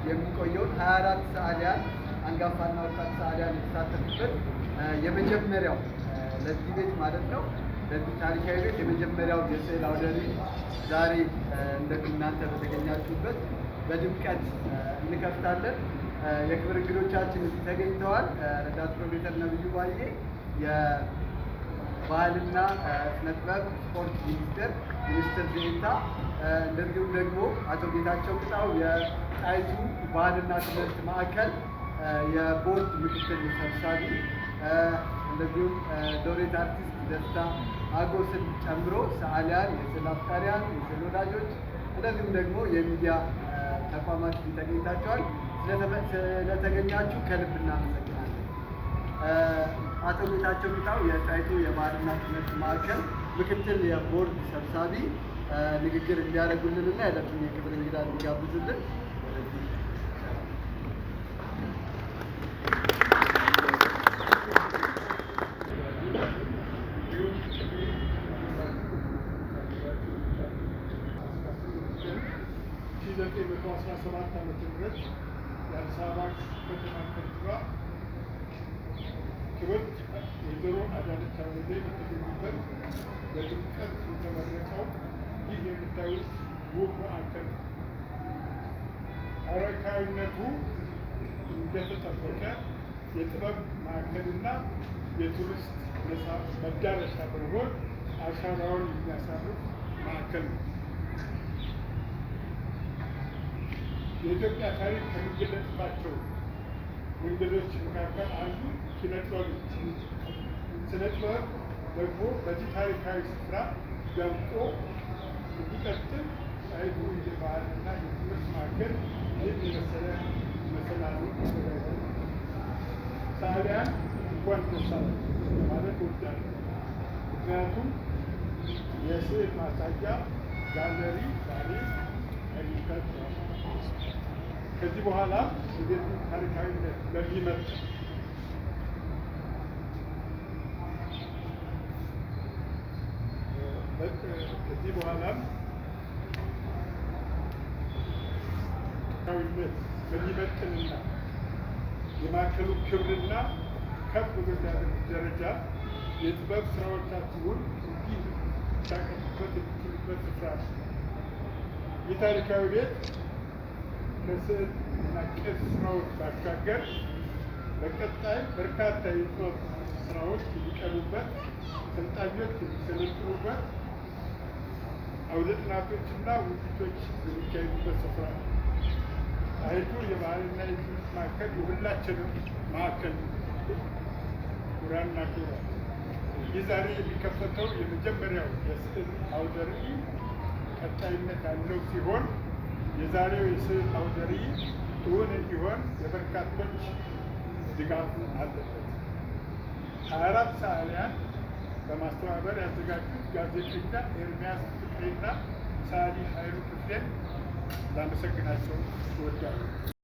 የሚቆየውን 24 ሰዓሊያን፣ አንጋፋና ወጣት ሰዓሊያን የተሳተፉበት የመጀመሪያው ለዚህ ቤት ማለት ነው፣ ለዚህ ታሪካዊ ቤት የመጀመሪያው የስዕል አውደ ርዕይ ዛሬ እናንተ በተገኛችሁበት በድምቀት እንከፍታለን። የክብር እንግዶቻችን እዚህ ተገኝተዋል። ረዳት ፕሮፌሰር ነብዩ ባዬ፣ የባህልና ስነ ጥበብ ስፖርት ሚኒስቴር ሚኒስትር ዴኤታ፣ እንደዚሁም ደግሞ አቶ ጌታቸው ቅጣው፣ የጣይቱ ባህልና ትምህርት ማዕከል የቦርድ ምክትል ሰብሳቢ፣ እንደዚሁም ሎሬት አርቲስት ደስታ አጎስን ጨምሮ ሰዓሊያን፣ የስዕል አፍቃሪያን፣ የስዕል ወዳጆች፣ እንደዚሁም ደግሞ የሚዲያ ተቋማት ተገኝታችኋል። ስለተገኛችሁ ከልብ እናመሰግናለን። አቶ ጌታቸው ቅጣው፣ የጣይቱ የባህልና ትምህርት ማዕከል ምክትል የቦርድ ሰብሳቢ፣ ንግግር እንዲያደርጉልንና የዕለቱን የክብር እንግዳ እንዲጋብዙልን ወደዚህ። 1917 ዓ.ም. የአዲስ አበባ ከተማ ከንቲባ ክብርት ወይዘሮ አዳነች አቤቤ በተገኙበት በድምቀት የተመረቀው ይህ የምታዩት ውብ ማዕከል ታሪካዊነቱ እንደተጠበቀ የጥበብ ማዕከልና የቱሪስት መዳረሻ በመሆን አሻራውን የሚያሳርፍ ማዕከል ነው። የኢትዮጵያ ታሪክ ከሚገለጽባቸው መንገዶች መካከል አንዱ ኪነ ጥበብ ነው። ስነ ጥበብ ደግሞ በዚህ ታሪካዊ ስፍራ ደምቆ እንዲቀጥል ጣይቱ የባህልና የትምህርት ማዕከል ይህን የመሰለ መሰላሉ አዘጋጅቷል። ሰዓሊያን እንኳን ደስ አላችሁ ለማለት እወዳለሁ። ምክንያቱም የስዕል ማሳያ ጋለሪ ዛሬ አግኝታችኋል። ከዚህ በኋላ የቤቱን ታሪካዊነት በሚመጥን ከዚህ በኋላም ታሪካዊነት በሚመጥንና የማዕከሉ ክብርና ከፍ በሚያደርግ ደረጃ የጥበብ ስራዎቻችሁን እንዲህ ታቀርቡበት የምትችሉበት ስፍራ ነው። ይህ ታሪካዊ ቤት ከስዕል እና ቅርስ ስራዎች ባሻገር በቀጣይ በርካታ የጥበብ ስራዎች የሚቀርቡበት፣ ሰልጣኞች የሚሰለጥኑበት፣ አውደ ጥናቶችና ውይይቶች የሚካሄዱበት ስፍራ ነው። ጣይቱ የባህልና የትምህርት ማዕከል የሁላችንም ማዕከል ነው። ክቡራንና ክቡራት፣ ይህ ዛሬ የሚከፈተው የመጀመሪያው የስዕል አውደ ርዕይ ቀጣይነት ያለው ሲሆን የዛሬው የስዕል አውደ ርዕይ እውን እንዲሆን የበርካቶች ድጋፍ አለበት። 24 ሰዓሊያን በማስተባበር ያዘጋጁት ጋዜጠኛ ኤርሚያስ ፍቅሬና ሰዓሊ ኃይሉ ክፍሌን ላመሰግናቸው እወዳለሁ።